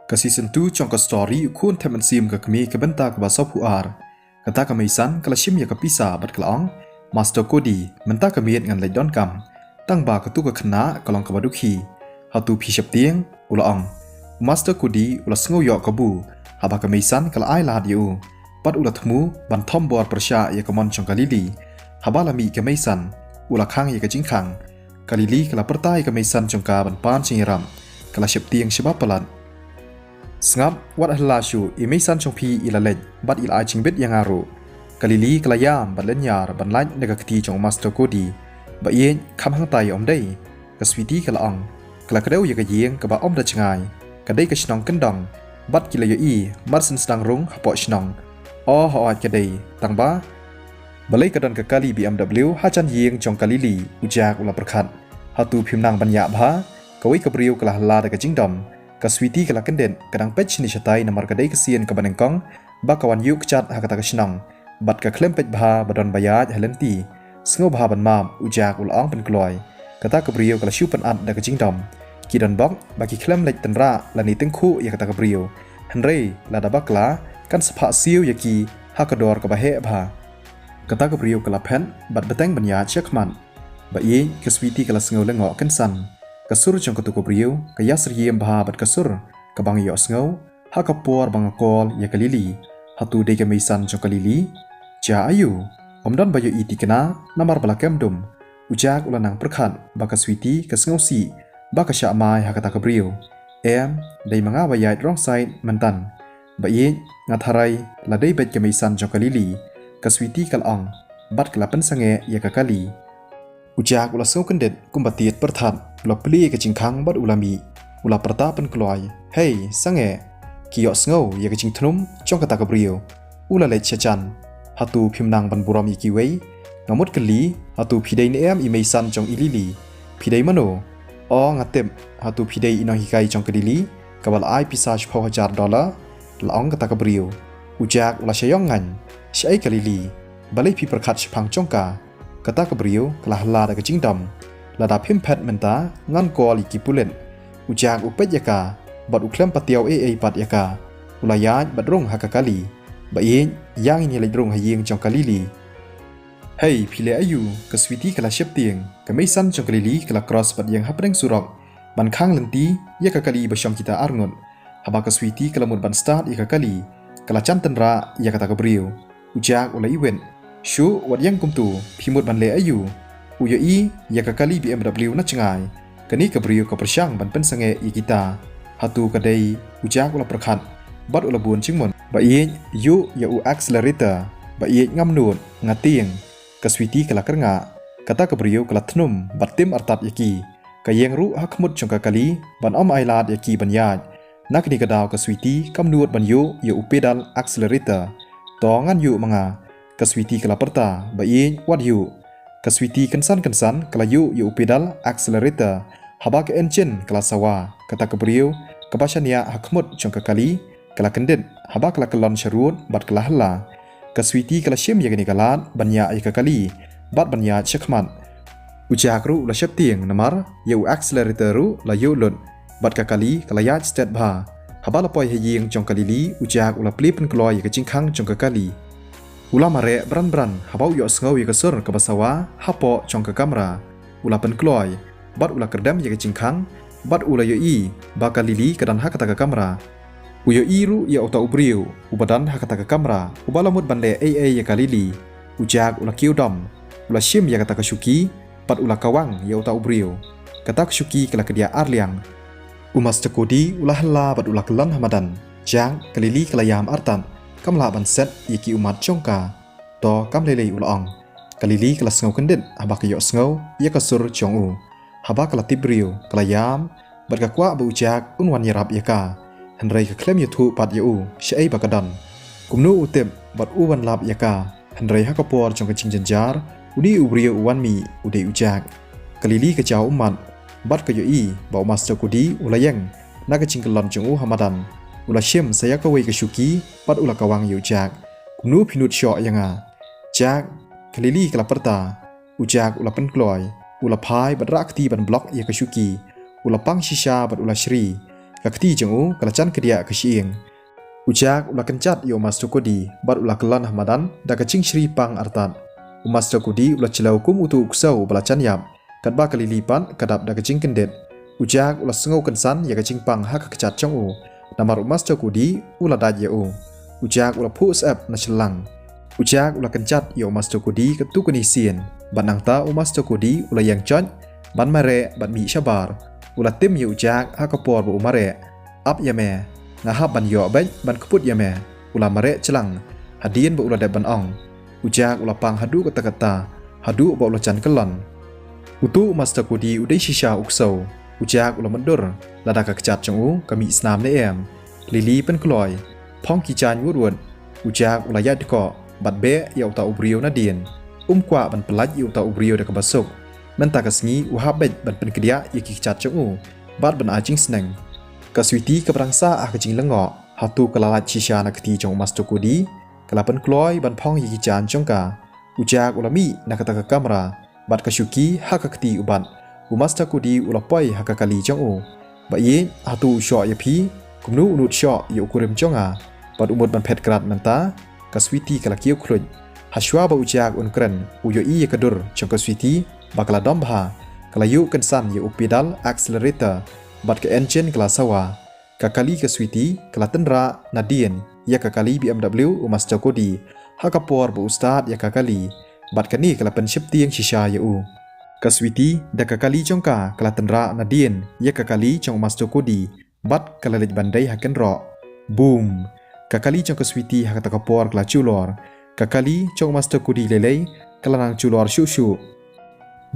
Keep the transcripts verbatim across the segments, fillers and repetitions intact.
Ka season two jong ka story U Khun Thep Mynsiem ka Kmie ka bynta kaba sawphew ar. Kata ka Meisan ka la shim ïa ka pisa bad ka la ong, Master Cody, mynta ka miet ngan leit donkam. Tang ba katu ka khynnah ka long kaba dukhi. Hato phi sheptieng? U la ong. U Master Cody u la sngew ïoh kabu haba ka Meisan ka la ai lad ïa u. Bad u la thmu ban thom bor pyrshah ïa ka mon jong ka Lily. Haba la mih ka Meisan, u la khang ïa ka jingkhang. Ka Lily ka la pyrta ïa ka Meisan jong ka ban pan jingïarap. Ka la sheptieng shibun palat. Sngap, wat halla shuh, i Meisan jong phi i la leit bad i la ai jingbit ïa nga ruh. Ka Lily ka la ïam bad lynñiar ban lait na ka kti jong u Master Cody. Ba ïeit, kham hangtai ym dei, ka Sweety ka la ong. Ka la kdew ïa ka ïing kaba ym da jngai. Ka dei ka shnong kyndong. Bad ki la ïohi mar shen sdang rung hapoh shnong. O hooid ka dei, tang ba balei ka don ka kali B M W hajan ïing jong ka Lily? U Jack u la pyrkhat. Hato phim nang ban ïa bha? Kawei ka briew ka la halla da ka jingdom. Ka Sweety ka la kyndit, ka dang peit shane shatai namar ka dei ka sien kaba nyngkong ba ka wan ïuh kjat ha kata ka shnong. Bad ka khlem peit bha ba don ba ïaid ha lynti. Sngewbha ban map, u Jack u la ong pynkloi. Kata ka briew ka la shu pynat da ka jingdom. Ki don bok ba ki khlem leit tynrah lane tyngkhuh ïa kata ka briew. Hynrei lada bakla, kan sa phah siew ïa ki ha ka dor kaba heh bha. Kata ka briew ka la phet bad bteng ban ïaid sha khmat. Ba ïeit, ka Sweety ka la sngew lyngngoh kynsan. Ka sur jong katu ka briew ka ïasyriem bha bad ka sur kaba nga ïohsngew ha ka por ba nga call ïa ka Lily. Hato dei ka Meisan jong ka Lily? Jia aïu? Ym don ba ïohi thikna namar ba la kem dum. U Jack u la nang pyrkhat ba ka Sweety ka sngewsih ba ka shah mai ha kata ka briew. Em, dei ma nga ba ïaid wrong side mynta. Ba ïeit, nga tharai la dei beit ka Meisan jong ka Lily. Ka Sweety ka la ong bad ka la pynsangeh ïa ka kali. U Jack u la sngew kyndit kumba tied pyrthat, u la plie ka jingkhang bad u la mih. U la pyrta pynkloi, "Hei, sangeh, ki ïohsngew ïa ka jingthnum jong kata ka briew." U la leit shajan. "Hato phim nang ban burom ïa kiwei?" Nga mut kylli, "Hato phi dei ne em i Meisan jong i Lily? Phi dei mano?" "O, nga tip, hato phi dei i nonghikai jong ka Lily kaba la ai pisa shiphew hajar dollar?" la ong kata ka briew. U Jack u la shah ïong ngan. "Shaei ka Lily? Balei phi pyrkhat shaphang jong ka?" Kata ka briew ka la halla da ka jingdom. "Lada phim phet mynta, ngan call ïa ki pulit." U Jack u peit ïa ka bad u khlem patiaw ei ei pat ïa ka. U la ïaid bad rung ha ka kali. "Ba ïeit, ïa ngin ïa leit rung ha ïing jong ka Lily." "Hei, phi leh aïu?" ka Sweety ka la sheptieng. "Ka Meisan jong ka Lily ka la cross bad ïeng hapdeng surok ban khang lynti ïa ka kali ba shong kita arngut." Haba ka Sweety ka la mut ban start ïa ka kali, ka la jan tynrah ïa kata ka briew. U Jack u la iwit. "Shuh, wat ïeng kumtu, phi mut ban leh aïu?" U ïohi ïa ka kali B M W na jngai. Kane ka briew ka pyrshang ban pynsangeh ïa kita. Hato ka dei? U Jack u la pyrkhat bad u la bun jingmut. "Ba ïeit, ïuh ïa u accelerator. Ba ïeit, ngam nud, nga tieng." Ka Sweety ka la kyrngah. Kata ka briew ka la thnum bad tim artat ïa ki. Ka ïeng ruh ha khmut jong ka kali ban ym ailad ïa ki ban ïaid. Na kane ka daw ka Sweety kam nud ban ïuh ïa u pedal accelerator. "To ngan ïuh ma nga," ka Sweety ka la pyrta. "Ba ïeit, wat ïuh." Ka Sweety kynsan kynsan ka la ïuh ïa u pedal accelerator. Haba ka engine ka la sawa, kata ka briew kaba shaniah ha khmut jong ka kali ka la kyndit haba ka la kyllon sharud bad ka la halla. Ka Sweety ka la shim ïa kane ka lad ban ïaid ïa ka kali bad ban ïaid sha khmat. U Jack ruh u la sheptieng namar ïa u accelerator ruh la ïuh lut bad ka kali ka la ïaid stet bha. Haba la poi ha ïing jong ka Lily, u Jack u la plie pynkloi ïa ka jingkhang jong ka kali. U la mareh bran bran haba u ïohsngew ïa ka sur kaba sawa hapoh jong ka kamra. U la pynkloi bad u la kyrdem ïa ka jingkhang bad u la ïohi ba ka Lily ka don ha kata ka kamra. U ïohi ruh ïa uta u briew uba don ha kata ka kamra uba la mut ban leh ei ei ïa ka Lily. U Jack u la kiew dom, u la shim ïa kata ka shuki bad u la kawang ïa uta u briew. Kata ka shuki ka la kdiah arliang. U Master Cody u la halla bad u la kyllon ha madan. "Jack, ka Lily ka la ïam artat, kam lah ban set ïa ki ummat jong ka." "To kam lei lei," u la ong. Ka Lily ka la sngew kyndit haba ka ïohsngew ïa ka sur jong u. Haba ka la tip briew ka la ïam bad ka kwah ba u Jack un wan ïarap ïa ka. Hynrei ka khlem ïathuh pat ïa u shaei ba ka don, kumno u tip bad u wan lap ïa ka. Hynrei ha ka por jong ka jingjynjar, une u briew u wan mih u dei u Jack. Ka Lily ka jaw ummat bad ka ïohi ba u Master Cody u la ïeng na ka jingkyllon jong u ha madan. U la shim sa ïa kawei ka shuki bad u la kawang ïa u Jack. "Kumno phi nud shoh ïa nga, Jack?" ka Lily ka la pyrta. U Jack u la pynkloi, u la phai bad rah kti ban block ïa ka shuki. U la pang shisha bad u la shri. Ka Ka kti jong u ka la jan kdiah ka shyieng. U Jack u la kynjat ïa u Master Cody bad u la kyllon ha madan da ka jingshri pang artat. U Master Cody u la jlew kum utu u ksew uba la jan ïap, katba ka Lily pat ka dap da ka jingkyndit. U Jack u la sngew kynsan ïa ka jingpang ha ka kjat jong u, namar u Master Cody u la dait ïa u. U Jack u la phuh syep na shyllangh. U Jack u la kynjat ïa u Master Cody katto katne sien, bad nangta u Master Cody u la ïeng joit ban mareh bad mih shabar. U la tim ïa u Jack ha ka por ba u mareh. Ap ïa me, nga hap ban ïoh beit ban kput ïa me, u la mareh jlang, hadien ba u la dep ban ong. U Jack u la pang haduh katta katta, haduh ba u la jan kyllon. Utu u Master Cody u dei shisha u ksew. U Jack u la mutdur, lada ka kjat jong u ka mih snam ne em. Lily pynkloi, phong ki jaiñ wut wut. U Jack u la ïaid dkoh bad beh ïa uta u briew nadien. Um kwah ban pyllait ïa uta u briew da kaba suk. Mynta ka sngi u hap beit ban pynkdiah ïa ki kjat jong u bad ban ai jingsneng. Ka Sweety kaba dang sah ha ka jinglyngngoh, hato ka la lait shisha na ka kti jong u Master Cody? Ka la pynkloi ban phong ïa ki jaiñ jong ka. U Jack u la mih na kata ka kamra bad ka shuki ha ka kti u bat. U Master Cody u la poi ha ka kali jong u. Ba ïeit, hato u shoh ïa phi? Kumno u nud shoh ïa u kurim jong nga? Bad u mut ban phet krad mynta? Ka Sweety ka la kiew khluit. Hashwa ba u Jack un kren, u ïohi ïa ka dur jong ka Sweety ba ka la dom bha. Ka la ïuh kynsan ïa u pedal accelerator bad ka engine ka la sawa. Ka kali ka Sweety ka la tynrah nadien ïa ka kali B M W u Master Cody ha ka por ba u start ïa ka kali, bad kane ka la pynsheptieng shisha ïa u. Ka Sweety da ka kali jong ka ka la tynrah nadien ïa ka kali jong u Master Cody, bad ka la leit ban dei ha kynroh. Boom! Ka kali jong ka Sweety ha kata ka por ka la julor. Ka kali jong u Master Cody lei lei ka la nang julor shuh shuh.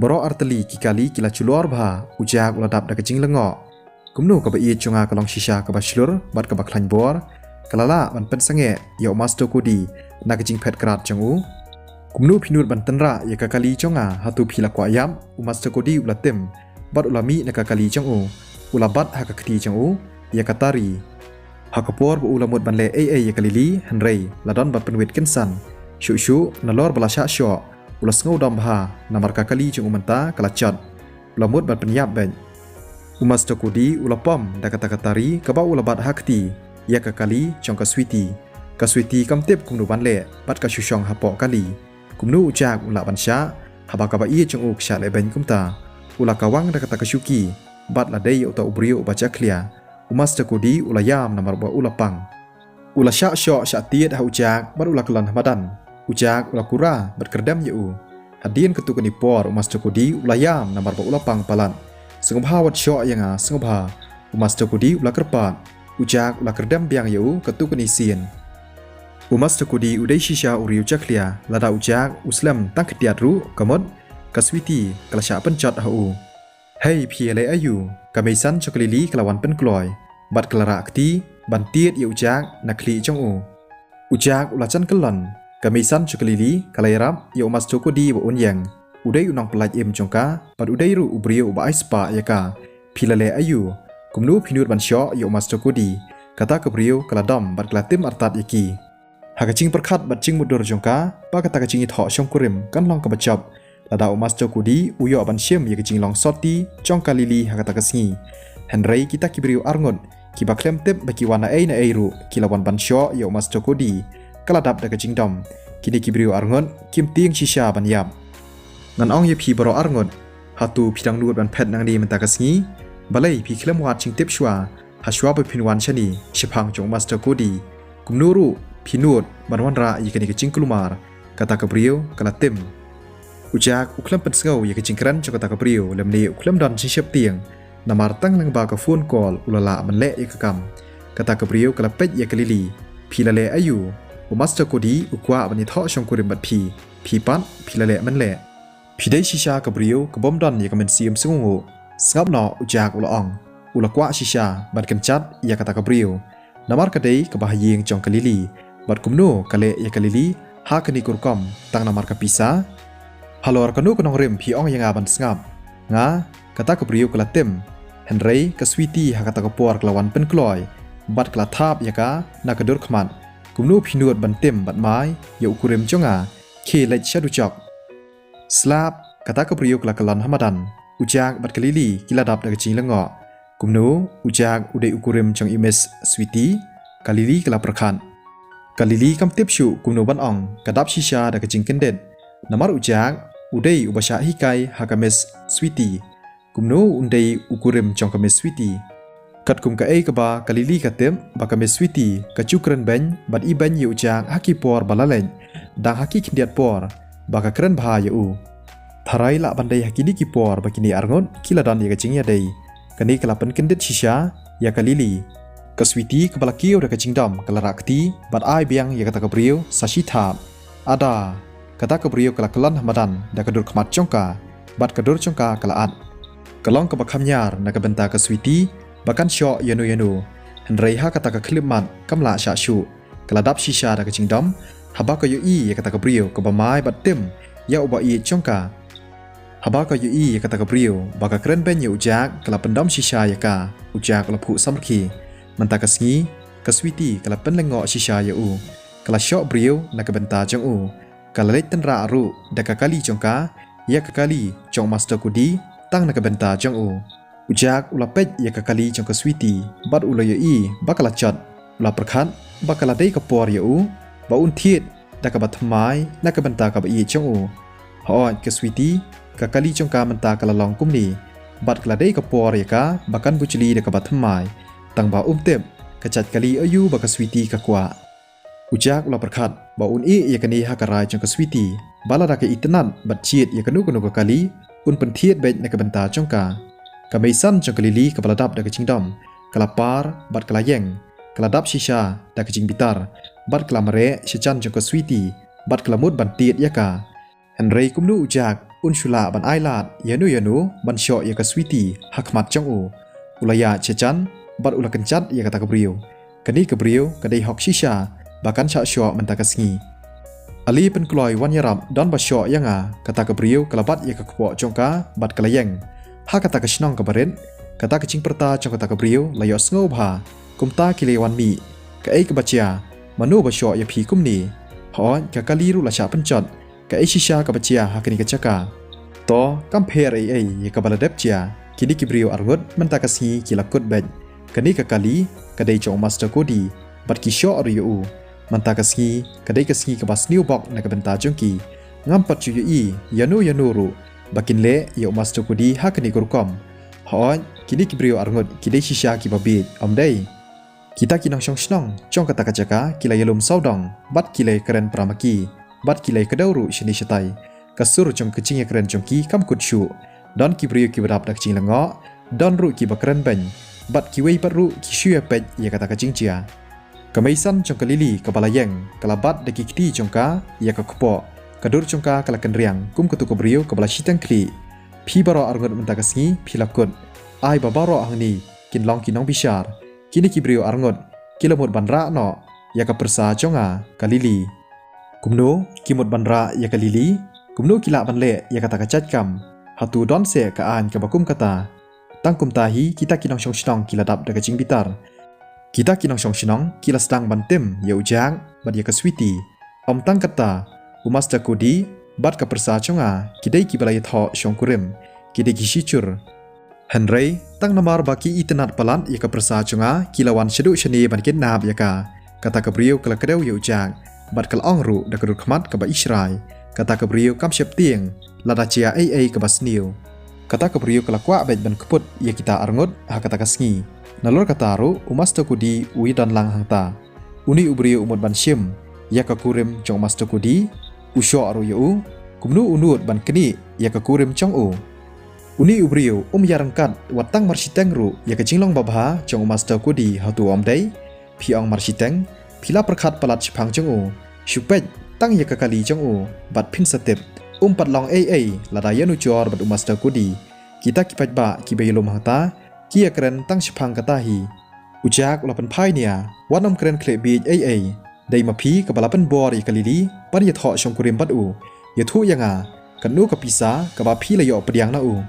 Baroh artylli ki kali ki la julor bha, u Jack u la dap da ka jinglyngngoh. Kumno kaba ïeit jong nga ka long shisha kaba shlur bad kaba khlaiñ bor. Ka la lah ban pynsangeh ïa u Master Cody na ka jingphet krad jong u. Kumno phi nud ban tynrah ïa ka kali jong nga, hato phi la kwah ïap? U Master Cody u la tim bad u la mih na ka kali jong u. U la bat ha ka kti jong u ïa ka tari. Ha ka por ba u la mut ban leh ei ei ïa ka Lily, hynrei la don ban pynwit kynsan. Shuh shuh, nalor ba la shah shoh, u la sngew dom bha, namar ka kali jong u mynta ka la jot. U la mut ban pynïap beit. U Master Cody u la pom da kata ka tari kaba u la bat ha kti ïa ka kali jong ka Sweety. Ka Sweety kam tip kumno ban leh bad ka shu shong hapoh kali. Kumno u Jack u lah ban shah, haba kaba ïeit jong u ka shah lehbeiñ kumta. U la kawang da kata ka shuki bad la dei ïa uta u briew uba jakhlia. U Master Cody u la ïam namar ba u la pang. U la shah shoh shah tied ha u Jack bad u la kyllon ha madan. U Jack u la kura bad kyrdem ïa u. Hadien katto katne por u Master Cody u la ïam namar ba u la pang palat. Sngewbha wat shoh ïa nga, sngewbha. U Master Cody u la kyrpad. U Jack u la kyrdem biang ïa u katto katne sien. U Master Cody u dei shisha u riew jakhlia, lada u Jack u slem tang khyndiat ruh, ka mut ka Sweety ka la shah pynjot ha u. Hei, phi ïaleh aïu? Ka meisan jong ka Lily ka la wan pynkloi bad ka la rah kti ban tied ïa u Jack na khlieh jong u. U Jack u la jan kyllon. Ka meisan jong ka Lily ka la ïarap ïa u Master Cody ba un ïeng. U dei u nongpyllait im jong ka bad u dei ruh u briew uba ai spah ïa ka. Phi la leh aïu? Kumno phi nud ban shoh ïa u Master Cody? Kata ka briew ka la dom bad ka la tim artat ïa ki. Ha ka jingpyrkhat bad jingmutdur jong ka ba kata ka jingïathoh shongkurim kan long kaba jop, lada u Master Cody u ïoh ban shim ïa ka jinglong sotti jong ka Lily ha kata ka sngi. Hynrei kita ki briew arngut kiba khlem tip ba ki wan naei naei ruh ki la wan ban shoh ïa u Master Cody. Ka la dap da ka jingdom. Kine ki briew arngut kim tieng shisha ban ïap. Ngan ong ïa phi baroh arngut, hato phi dang nud ban phet nangne mynta ka sngi? Balei phi khlem wad jingtip shuwa, ha shuwa ba phin wan shane shaphang jong u Master Cody? Kumno ruh phi nud ban wanrah ïa kane ka jingkulmar? Kata ka briew ka la tim. U Jack u khlem pynsngew ïa ka jingkren jong kata ka briew lymne u khlem don jingsheptieng. Namar tang lyngba ka phone call u la lah ban leh ïa ka kam. Kata ka briew ka la peit ïa ka Lily. Phi la leh aïu? U Master Cody u kwah ban ïathoh shongkurim bad phi. Phi pat phi la leh mynleh. Phi dei shisha ka briew ka bym don ïa ka mynsiem sngewnguh. Sngap noh, u Jack u la ong. U la kwah shisha ban kynjat ïa kata ka briew. Namar ka dei kaba ha ïing jong ka Lily. Bad kumno ka leh ïa ka Lily ha kane ka rukom tang namar ka pisa? Halor kano ka nongrim phi ong ïa nga ban sngap? Nga, kata ka briew ka la tim. Hynrei ka Sweety ha kata ka por ka la wan pynkloi bad ka la thap ïa ka na ka dur khmat. Kumno phi nud ban tim bad mai ïa u kurim jong nga? Khie leit sha dujok. Slap, kata ka briew ka la kyllon ha madan. U Jack bad ka Lily ki la dap da ka jinglyngngoh. Kumno u Jack u dei u kurim jong i Miss Sweety? Ka Lily ka la pyrkhat. Ka Lily kam tip shuh kumno ban ong, ka dap shisha da ka jingkyndit. Namar u Jack u dei uba shah hikai ha ka Miss Sweety. Kumno un dei u kurim jong ka Miss Sweety? Katkum kaei kaba ka Lily ka tip, ba ka Miss Sweety ka ju kren beiñ bad ibeiñ ïa u Jack ha ki por ba la leit, dang ha ki khyndiat por ba ka kren bha ïa u. Tharai lah ban dei ha kine ki por ba kine arngut ki la don ïa ka jingïadei. Kane ka la pynkyndit shisha ïa ka Lily. Ka Sweety kaba la kiew da ka jingdom ka la rah kti bad ai biang ïa kata ka briew sa shi thap. Ada, kata ka briew ka la kyllon ha madan da ka dur khmat jong ka, bad ka dur jong ka ka la at. Ka long kaba kham ñiar na ka bynta ka Sweety ba kan shoh ïano ïano, hynrei ha kata ka khyllipmat kam lah shah shuh. Ka la dap shisha da ka jingdom haba ka ïohi ïa kata ka briew kaba mai bad tim ïa uba ïeit jong ka. Haba ka ïohi ïa kata ka briew ba ka kren beiñ ïa u Jack, ka la pyndom shisha ïa ka. U Jack u la phuh samrkhie. Mynta ka sngi ka Sweety ka la pynlyngngoh shisha ïa u. Ka la shoh briew na ka bynta jong u. Ka la leit tynrah ruh da ka kali jong ka ïa ka kali jong Master Cody tang na ka bynta jong u. U Jack u la peit ïa ka kali jong ka Sweety bad u la ïohi ba ka la jot. U la pyrkhat ba ka la dei ka por ïa u ba un thied da kaba thymmai na ka bynta kaba ïeit jong u. Hooid ka Sweety, ka kali jong ka mynta ka la long kumne, bad ka la dei ka por ïa ka ba kan bujli da kaba thymmai. Tang ba um tip ka jait kali aïu ba ka Sweety ka kwah. U Jack u la pyrkhat ba un ïeh ïa kane ha ka rai jong ka Sweety, ba lada ka itynnad bad jied ïa kano kano ka kali, un pynthied beit na ka bynta jong ka. Ka meisan jong ka Lily kaba la dap da ka jingdom ka la par bad ka la ïeng. Ka la dap shisha da ka jingbitar bad ka la mareh sha jan jong ka Sweety bad ka la mut ban tied ïa ka. Hynrei kumno u Jack un shu lah ban ailad ïano ïano ban shoh ïa ka Sweety ha khmat jong u. U la ïaid sha jan bad u la kynjat ïa kata ka briew. Kane ka briew ka dei hok shisha ba kan shah shoh mynta ka sngi. Ale pynkloi wan ïarap don ba shoh ïa nga, kata ka briew ka la bat ïa ka kpoh jong ka bad ka la ïeng. Ha kata ka shnong kaba rit, kata ka jingpyrta jong kata ka briew la ïohsngew bha. Kumta ki la wan mih. Kaei kaba jia? Mano ba shoh ïa phi kumne? Hooid ka kali ruh la shah pynjot. Kaei shisha kaba jia ha kane ka jaka? To, kam pher ei ei ïa kaba la dep jia. Kine ki briew arngut mynta ka sngi ki la kut beit. Kane ka kali ka dei jong u Master Cody bad ki shoh ruh ïa u. Mynta ka sngi ka dei ka sngi kaba sniew bok na ka bynta jong ki. Ngam pat ju ïohi ïano ïano ruh ba kin leh ïa u Master Cody ha kane ka rukom. Hooid, kine ki briew arngut ki dei shisha kiba bieit, ym dei? Kita ki nongshong shnong jong kata ka jaka ki la ïalum sawdong bad ki la ïakren para ma ki bad ki la ïakdew ruh shane shatai. Ka sur jong ka jingïakren jong ki kam kut shuh. Don ki briew kiba dap da ka jinglyngngoh, don ruh kiba kren beiñ, bad kiwei pat ruh ki shu ïapeit ïa kata ka jingjia. Ka meisan jong ka Lily kaba la ïeng ka la bat da ki kti jong ka ïa ka kpoh. Ka dur jong ka ka la kynriang kum katu ka briew kaba la shiteng khlieh. Phi baroh arngut mynta ka sngi phi la kut. Ai ba baroh hangne kin long ki nongbishar. Kine ki briew arngut ki la mut ban rah noh ïa ka pyrsa jong nga ka Lily. Kumno ki mut ban rah ïa ka Lily? Kumno ki lah ban leh ïa kata ka jait kam? Hato don seh ka aiñ kaba kum kata? Tang kumta hi kita ki nongshong shnong ki la dap da ka jingbitar. Kita ki nongshong shnong ki la sdang ban tim ïa u Jack bad ïa ka Sweety. Ym tang kata, u Master Cody bad ka pyrsa jong nga ki dei kiba la ïathoh shongkurim, ki dei ki shijur. Hynrei tang namar ba ki itynnad palat ïa ka pyrsa jong nga, ki la wan shaduh shane ban kidnap ïa ka. Kata ka briew ka la kdew ïa u Jack bad ka la ong ruh da ka dur khmat kaba ishrai. Kata ka briew kam sheptieng lada jia ei ei kaba sniew. Kata ka briew ka la kwah beit ban kput ïa kita arngut ha kata ka sngi. Nalor kata ruh u Master Cody u ïadon lang hangta. Une u briew u mut ban shim ïa ka kurim jong u Master Cody, u shoh ruh ïa u. Kumno u nud ban knieh ïa ka kurim jong u? Une u briew um ïaryngkat wat tang marshiteng ruh ïa ka jinglong babha jong u Master Cody, hato ym dei? Phi ong marshiteng, phi la pyrkhat palat shaphang jong u. Shu peit tang ïa ka kali jong u bad phin sa tip. Um pat long ei ei lada ïanujor bad u Master Cody. Kita ki paidbah kiba ïalum hangta ki ïakren tang shaphang kata hi. U Jack u la pynphai nia, wat nym kren khleh bieit ei ei. Dei ma phi kaba la pynbor ïa ka Lily ban ïathoh shongkurim bad u. Ïathuh ïa nga, katno ka pisa kaba phi la ïoh pdiang na u?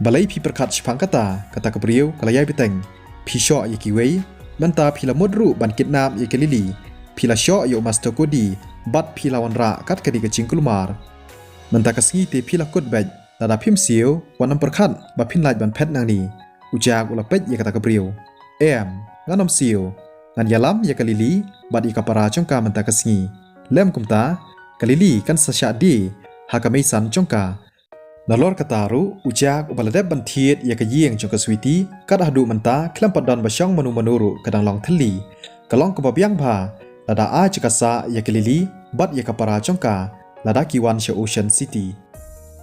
Balei phi pyrkhat shaphang kata? Kata ka briew ka la ïai bteng. Phi shoh ïa kiwei, mynta phi la mut ruh ban kidnap ïa ka Lily. Phi la shoh ïa u Master Cody bad phi la wanrah kat ka dei ka jingkulmar. Mynta ka sngi te phi la kut beit. Lada phim siew, wat nym pyrkhat ba phin lait ban phet nangne. U Jack u la peit ïa kata ka briew. Em, ngan ym siew. Ngan ïalam ïa ka Lily bad ïa ka para jong ka mynta ka sngi. Lem kumta, ka Lily kan sa shah die ha ka meisan jong ka. Nalor kata ruh, u Jack uba la dep ban thied ïa ka ïing jong ka Sweety, kat haduh mynta khlem pat don ba shong mano mano ruh ka dang long thylli. Ka long kaba biang bha lada ai jaka sah ïa ka Lily bad ïa ka para jong ka lada ki wan sha Ocean City.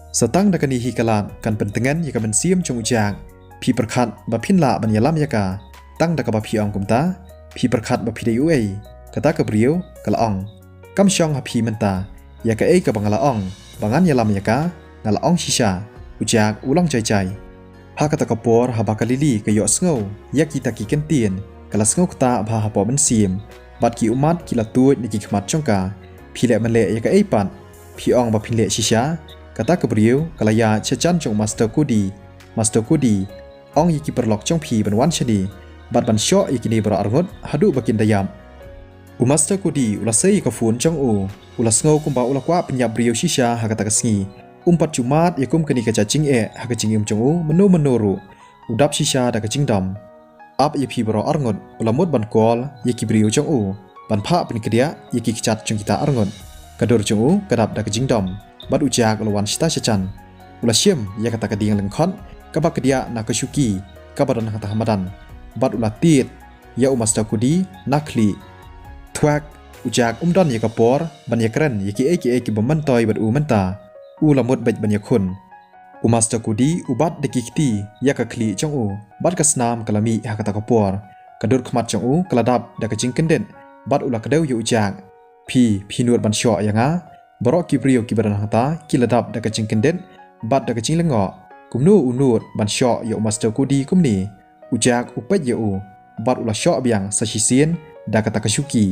Sa tang da kane hi ka lad kan pyntngen ïa ka mynsiem jong u Jack. Phi pyrkhat ba phin lah ban ïalam ïa ka tang da kaba phi ong kumta? Phi pyrkhat ba phi dei uei? Kata ka briew ka la ong. Kam shong ha phi mynta. Ïa kaei kaba nga la ong ba ngan ïalam ïa ka, nga la ong shisha. U Jack u long jai jai. Ha kata ka por haba ka Lily ka ïohsngew ïa kita ki kyntien, ka la sngew ktah bha hapoh mynsiem. Bad ki ummat ki la tuid na ki khmat jong ka. Phi leh mynleh ïa kaei pat? Phi ong ba phin leh shisha? Kata ka briew ka la ïaid sha jan jong u Master Cody. Master Cody, ong ïa ki paralok jong phi ban wan shane bad ban shoh ïa kine baroh arngut haduh ba kin da ïap. U Master Cody u la sei ïa ka phone jong u. U la sngew kumba u la kwah pynïap briew shisha ha kata ka sngi. Um pat ju mad ïa kum kane ka jait jingeh ha ka jingim jong u mynno mynno ruh. U dap shisha da ka jingdom. Ap ïa phi baroh arngut, u la mut ban call ïa ki briew jong u ban phah pynkdiah ïa ki kjat jong kita arngut. Ka dur jong u ka dap da ka jingdom. Bad u Jack u la wan shata sha jan. U la shim ïa kata ka dieng lyngkhot kaba kdiah na ka shuki kaba don hangta ha madan. Bad u la tied ïa u Master Cody na khlieh. Thwak, u Jack um don ïa ka por ban ïakren ïa kiei kiei kiba myntoi bad u mynta. U la mut beit ban ïakhun. U Master Cody u bat da ki kti ïa ka khlieh jong u bad ka snam ka la mih ha kata ka por. Ka dur khmat jong u ka la dap da ka jingkyndit bad u la kdew ïa u Jack. Phi, phi nud ban shoh ïa nga? Baroh ki briew kiba don hangta ki la dap da ka jingkyndit bad da ka jinglyngngoh. Kumno u nud ban shoh ïa u Master Cody kumne? U Jack u peit ïa u bad u la shoh biang sa shisien da kata ka shuki.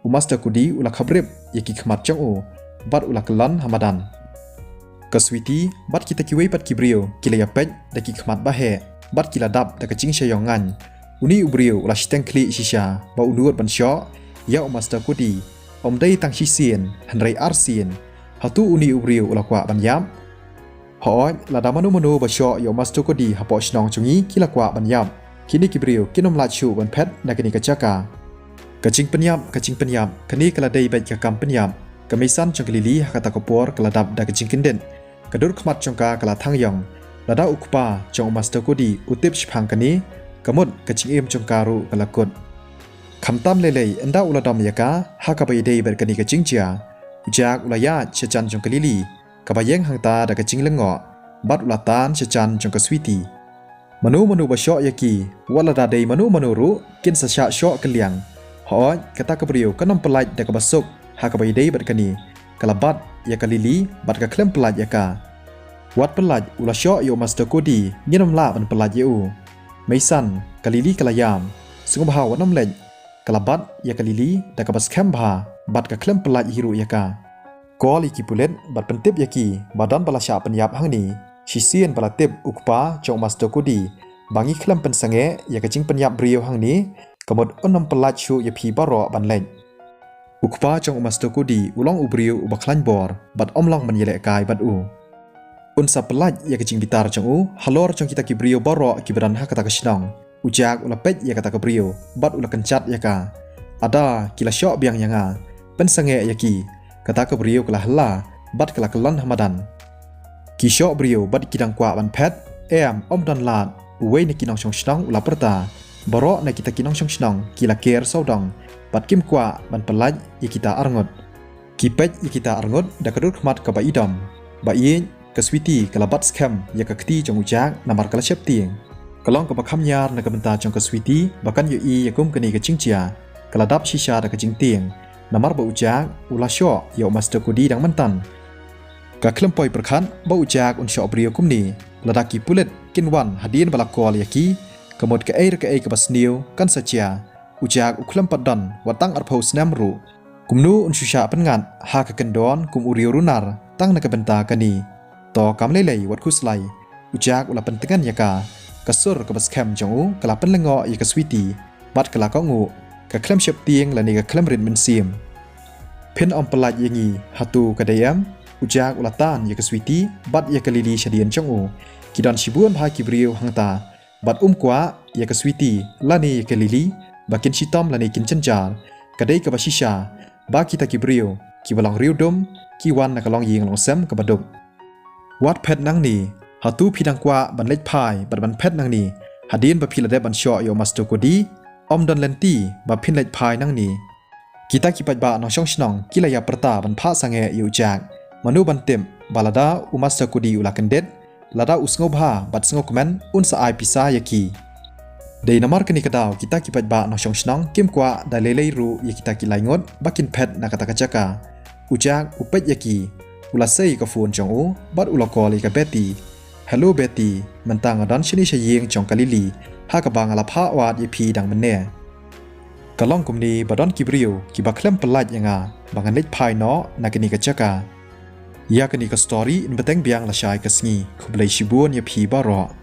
U Master Cody u la khabrip ïa ki khmat jong u bad u la kyllon ha madan. Ka Sweety bad kita kiwei pat ki briew ki la ïapeit da ki khmat ba heh bad ki la dap da ka jingshah ïong ngan. Une u briew u la shiteng khlieh shisha ba u nud ban shoh ïa u Master Cody. Ym dei tang shisien hynrei arsien. Hato une u briew u la kwah ban ïap? Hooid, lada mano mano ba shoh ïa u Master Cody hapoh shnong jong ngi ki la kwah ban ïap. Kine ki briew kin ym lah shuh ban phet na kane ka jaka. Ka jingpynïap, ka jingpynïap, kane ka la dei beit ka kam pynïap. Ka meisan jong ka Lily ha kata ka por ka la dap da ka jingkyndit. Ka dur khmat jong ka ka la thang ïong. Lada u kpa jong u Master Cody u tip shaphang kane, ka mut ka jingim jong ka ruh ka la kut. Khamtam lei lei ynda u la dom ïa ka ha kaba ïadei bad kane ka jingjia, u Jack u la ïaid sha jan jong ka Lily kaba ïeng hangta da ka jinglyngngoh bad u la tan sha jan jong ka Sweety. Mano mano ba shoh ïa ki, wat lada dei mano mano ruh, kin sa shah shoh kylliang. Hooid, kata ka briew kan ym pyllait da kaba suk ha kaba ïadei bad kane. Ka la bat ïa ka Lily bad ka khlem pyllait ïa ka. Wat pyllait, u la shoh ïa u Master Cody, ngin ym lah ban pyllait ïa u. Meisan, ka Lily ka la ïam. Sngewbha wat nym leit. Ka la bat ïa ka Lily da kaba skhem bha bad ka khlem pyllait hi ruh ïa ka. Call ïa ki pulit bad pyntip ïa ki ba don ba la shah pynïap hangne. Shisien ba la tip u kpa jong u Master Cody ba ngi khlem pynsangeh ïa ka jingpynïap briew hangne, ka mut un ym pyllait shuh ïa phi baroh ban leit. U kpa jong u Master Cody u long u briew uba khlaiñ bor bad ym long ban ïalehkai bad u. Un sa pyllait ïa ka jingbitar jong u halor jong kita ki briew baroh kiba don ha kata ka shnong. U Jack u la peit ïa kata ka briew bad u la kynjat ïa ka. Ada, ki la shoh biang ïa nga. Pynsangeh ïa ki. Kata ka briew ka la hylla bad ka la kyllon ha madan. Ki shoh briew bad ki dang kwah ban phet. Em, ym don lad. Uwei na ki nongshong shnong u la pyrta. Baroh na kita ki nongshong shnong ki la ker sawdong bad kim kwah ban pyllait ïa kita arngut. Ki peit ïa kita arngut da ka dur khmat kaba idam. Ba ïeit, ka Sweety ka la bat skhem ïa ka kti jong u Jack namar ka la sheptieng. Ka long kaba kham ñiar na ka bynta jong ka Sweety ba kan ïohi ïa kum kane ka jingjia. Ka la dap shisha da ka jingtieng namar ba u Jack u la shoh ïa u Master Cody dang mynta. Ka khlem poi pyrkhat ba u Jack un shoh briew kumne. Lada ki pulit kin wan hadien ba la call ïa ki, ka mut kaei re kaei kaba sniew kan sa jia. U Jack u khlem pat don wat tang arphew snem ruh. Kumno un shu shah pynngat ha ka kyndon kum u riew runar tang na ka bynta kane? To kam lei lei wat khuslai. U Jack u la pyntngen ïa ka. Ka sur kaba skhem jong u ka la pynlyngngoh ïa ka Sweety bad ka la kohnguh. Ka khlem sheptieng lane ka khlem rit mynsiem. Phin ym pyllait ïa ngi, hato ka dei em? U Jack u la tan ïa ka Sweety bad ïa ka Lily shadien jong u. Ki don shibun bha ki briew hangta. bad um kwah ïa ka Sweety lane ïa ka Lily ba kin shitom lane kin jynjar. Ka dei kaba shisha ba kita ki briew kiba long riewdum ki wan na ka longïing longsem kaba duk. Wat phet nangne, hato phi dang kwah ban leit phai bad ban phet nangne? Hadien ba phi la dep ban shoh ïa u Master Cody, ym don lynti ba phin leit phai nangne. Kita ki paidbah nongshong shnong ki la ïa pyrta ban phah sangeh ïa u Jack. Mano ban tip ba lada u Master Cody u la kyndit, lada u sngewbha bad sngewkmen un sa ai pisa ïa ki. Dei namar kane ka daw kita ki paidbah nongshong shnong kim kwah da lei lei ruh ïa kita ki lai ngut ba kin phet na kata ka jaka. U Jack u peit ïa ki, u la sei ïa ka phone jong u bad u la call ïa ka Betty. "Hello Betty, mynta nga don shane sha ïing jong ka Lily, ha kaba nga la phah wad ïa phi dang mynne. Ka long kumne ba don ki briew kiba khlem pyllait ïa nga ba ngan leit phai noh na kane ka jaka. Ïa kane ka story yn bteng biang lashai ka sngi, khublei shibun ïa phi baroh."